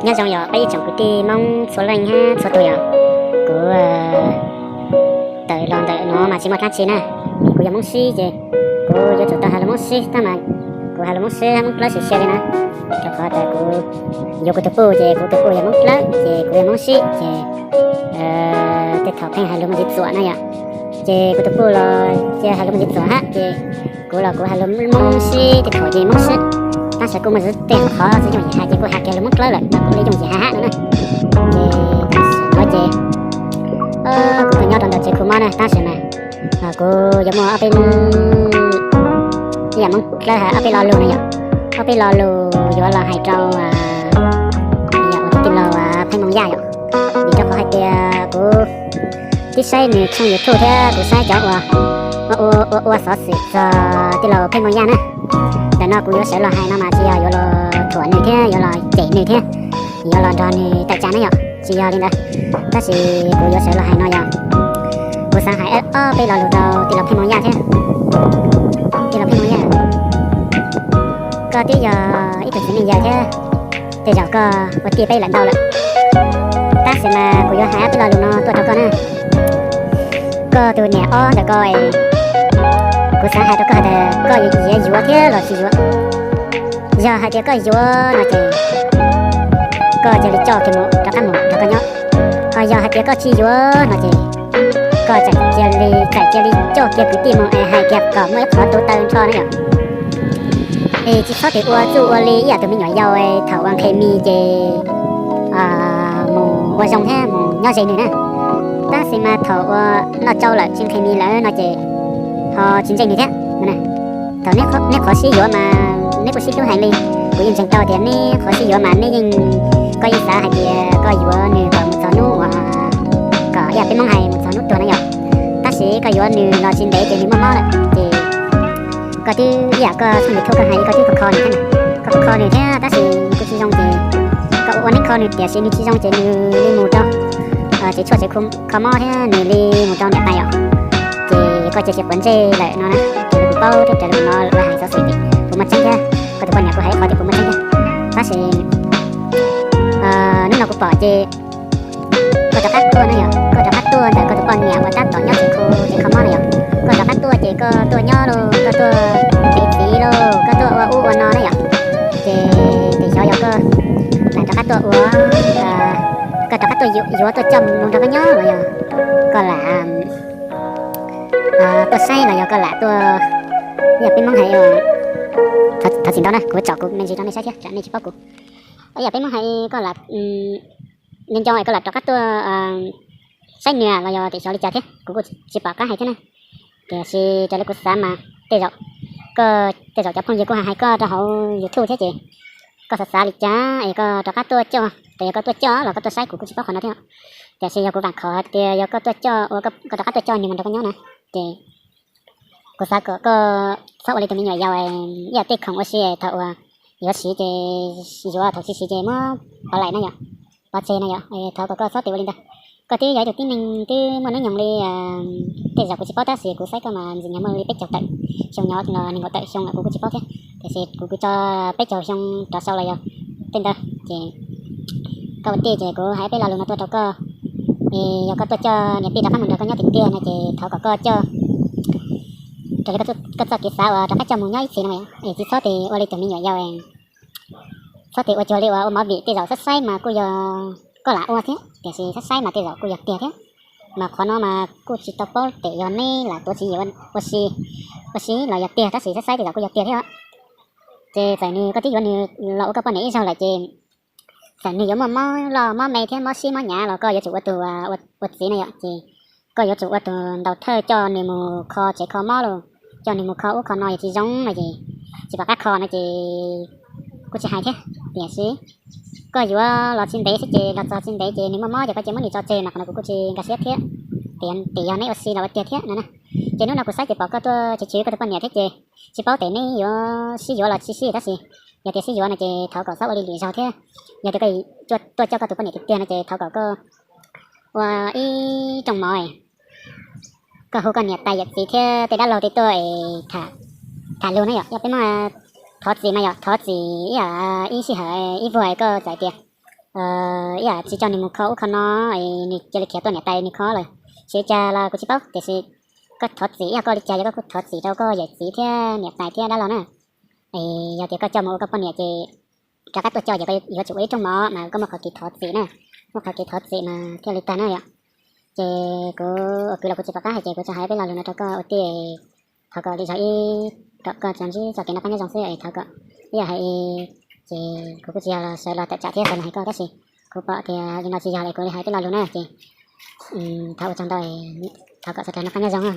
Nyob zoo yog peb ib tsoom kwv tij Hmoob txhua leej thiab txhua tus yom. Kuv tawm los ntawm no mas tsis muaj dab tsi na. Kuv yog Hmoob Sib ces kuv yuav tsum tau has lus Hmoob Sib tab mas kuv has lus Hmoob Sib Hmoob Dlawb xiv xiav li na. Rau qhov tias kuv yuav kuv tus puj ces kuv tus puj yog Hmoob Dlawb ces kuv yog Hmoob Sib ces tej thaum pheej has lus me ntsis txuam na yom. Ces kuv tus puj los ces has lus me ntsis txuam hab ces kuv los kuv has lus Hmoob Sib tej thaum ces Hmoob Sib. Tab sis kuj muaj tej qhov tsis yooj yim hais ces kuj has kiag lus Hmoob Dlawb lawm mas kuj li yooj yim hais hab no na. Ces kuv ces kuv tuaj nyob rau ntawm tsev khu mob na tab sis mas kuv yuav muaj ob peb, ib yam Hmoob Dlawb hais ob peb lo lus na yom. Ob peb lo lus yuav los hais rau yam ua tus tij laug Pheej Moos Yaj yom. Vim rau qhov hais tias kuv twb saib nws tshooj YouTube thiab kuv saib cov uas ua ua xov xwm txog tij laug Pheej Moos Yaj na. Ntawm no kuv yuav sawv los hais no mas tsis yog yuav los thuam nws thiab yuav los cem nws thiab yuav los nrog nws tawm tsam na yom, tsis yog li ntawd. Tab sis kuv yuav sawv los hais no yog kuv xav hais ob peb lo lus rau tij laug Pheej Moos Yaj thiab. Tij laug Pheej Moos Yaj, koj twb yog ib tug txiv neej yawg thiab, tej zaum koj ua tij peb lawm ntau lawm. Tab sis mas kuv yuav hais ob peb lo lus no tuaj rau koj na. Koj tus niam ob ntawm ko, kuv xav hais rau koj hais tias koj yuav yuav thiab los tsis yuav. Yog hais tias koj yuav no ces koj cia li coj kiag mus rov qab mus nrog koj nyob. Ho yog hais tias koj tsis yuav no ces koj txawm cia li, txawm cia li coj kiag kwv tij mus es hais kiag kom muaj ib qhov tu taw nrho na yom. Es tsis txhob tes ua txuj ua li ib yam tus me nyuam yaus thaum ua nqhe mis ces mus ua zoo thiab mus nyob ze nws na. Tab sis mas thaum ua noj tsau lawm tsis nqhe mis lawm no ces ho tsis ntseeg nws thiab. Thaum neb qhov sib yuav mas neb kuj sib hlub heev li. Kuv yeej ntseeg tau tias neb qhov sib yuav mas neb yeej, koj yeej xav hais tias koj yuav nws kom mus txog hnub uas, kom ib yam peb Hmoob hais mus txog hnub tuag na yom. Tab sis koj yuav nws los tsis ntev ces nws muaj mob lawm ces koj twb ib yam koj tshooj YouTube koj hais koj twb kho kho nws thiab na. Koj kho kho nws thiab tab sis nws kuj tsis zoo ces koj ua ua neeb kho nws tiam sis nws tsis zoo ces nws li mus rau tsev tshuaj tsev kho mob thiab nws li mus rau niam tais yom. Ces koj cia li quav ntsej lawm no na. Raws li kuv paub thiab raws li kuv hnov lawv hais xov xwm ces kuv muaj tseeb thiab, koj tus poj niam kuj hais ib qho tias kuv muaj tseeb thiab. Tab sis hnub no kuv pom ces koj rov qab tuaj na yom, koj rov qab tuaj ntawm koj tus poj niam uas tab tom nyob tsev kho, tsev kho mob na yom. Koj rov qab tuaj ces koj tuaj nyob lauj, koj tuaj tev txiv lauj, koj tuaj ua ub ua no na yom. Ces tes xyov yog koj lam rov qab tuaj ua, koj rov qab tuaj yuav tuaj coj mus nrog koj nyob los yog koj lam tuaj saib los yog koj lam tuaj, ib yam peb Hmoob hais, thov txim ntau na kuv tsom kuv me ntsis rau nej saib thiab tsam nej tsis paub kuv. Ib yam peb Hmoob hais koj lam nco nco koj lam rov qab tuaj saib nws los yog tias xyov li cas thiab kuv kuj tsis pom qab hais thiab na. Tiam sis raws li kuv xav mas tej zaum, koj tej zaum cov phooj ywg kuj hais hais koj rau hauv YouTube thiab ces koj xav xav li cas es koj rov qab tuaj coj, ces yog koj tuaj coj los koj tuaj saib kuv kuj tsis paub qhov no thiab. Tiam sis yog kuv vam khom hais tias yog koj tuaj coj, koj rov qab tuaj coj nws mus nrog koj nyob na, ces kuv xav kom koj txhob ua li tus me nyuam yaus ib yam tej khoom ua si thaum uas yuav siv ces yuav, thaum tsis siv ces muab pov laim na yom, pov tseg na yom. Thov kom koj txhob tes ua li ntawd. Koj twb yog ib tug tib neeg twb muaj hnub nyoog li, tej zaum kuv tsis paub tab sis kuv saib koj mas ntxim nyog muaj li peb caug tawm xyoo, nyob los nees nkaum tawm xyoo lawm kuv kuj tsis paub thiab. Tiam sis kuv kuj tso peb caug xyoo rov sau los yog tej ntawd ces koj ua tij ces kuv hais peb lo lus no tuaj rau koj. Es yog koj tuaj coj niam tij rov qab mus nrog koj nyob tiag tiag no ces thov kom koj coj raws li koj txoj kev xav uas rov qab coj mus nyob ib txhis no es tsis txhob tes ua li tus me nyuam yaus. Txhob tes ua cuag li uas ua movie, tej zaum saib saib mas kuj yog koj lam ua thiab tiam sis saib saib mas tej zaum kuj yog tiag thiab. Mas qhov no mas kuj tsis tau paub tes yog neb lam tuav tswv yim ua si, ua si los yog tiag, tab sis saib saib tej zaum kuj yog tiag thiab. Ces txawm nws, koj twb yuav nws los ua koj poj niam ib zaug lawm ces txawm nws yuav muaj mob loj mob me thiab mob sib mob hnyav los koj yuav tsum ua tus ua txiv na yom, ces koj yuav tsum ua tus ntaus thawj coj nws mus kho tsev kho mob los coj nws mus kho ub kho no, yog tsis zoo no ces tsis pom qab kho no ces kuv tsis hais thiab. Tiam sis koj yuav los tsis ntev xwb ces los txog tsis ntev ces nws muaj mob ces koj cia muab nws tso tseg mas qhov no kuv kuj tsis nkag siab thiab. Tiam yog neb ua si los ua tiag thiab no na. Ces hnub no kuv saib ces pom koj tuaj chwv chwv koj tus poj niam thiab ces tsis paub tes neb yuav sib yuav los tsis sib tab sis yog tias sib yuav no ces thov kom txhob ua li lwm zaug thiab. Yog tias koj tuaj coj koj tus poj niam tiag tiag no ces thov kom koj ua ib rooj mov, koj hu koj niam tais yawm txiv thiab tej dab laug tej tuaj es tham lus na yom. Yog peb muab thov txim mas yog thov txim ib yam ib sij hawm ib vuag koj txawm tias ib yam tsis coj nws mus kho ub kho no, nws cia li khiav tuaj niam tais nws kho lawm. Tsis li cas los kuv tsis paub, tiam sis koj thov txim ib yam koj li cas, yog koj kuj thov txim rau koj yawm txiv thiab niam tais thiab dab laug na. Es yog tias koj coj mus ua koj poj niam ces rov qab tuaj coj ces koj yuav tsum ua ib rooj mov mas koj muaj qhov kev thov txim na, muaj qhov kev thov txim mas thiaj li tag na yom. Ces kuv ua kwv los kuv tsis pom qab hais ces kuv tsuas hais peb lo lus no rau koj ua tij, thov kom li zog ib, kom koj tsuas ntsib txoj kev noj qab nyob zoo xwb es thov kom ib yam hais ces kuv kuj tsis yog los sawv los tawm tsam thiab sawv los hais koj tab sis kuv pom tias li no tsis yog li kuv li hais peb lo lus na ces thov ua tsaug ntau, thov kom sawv daws noj qab nyob zoo.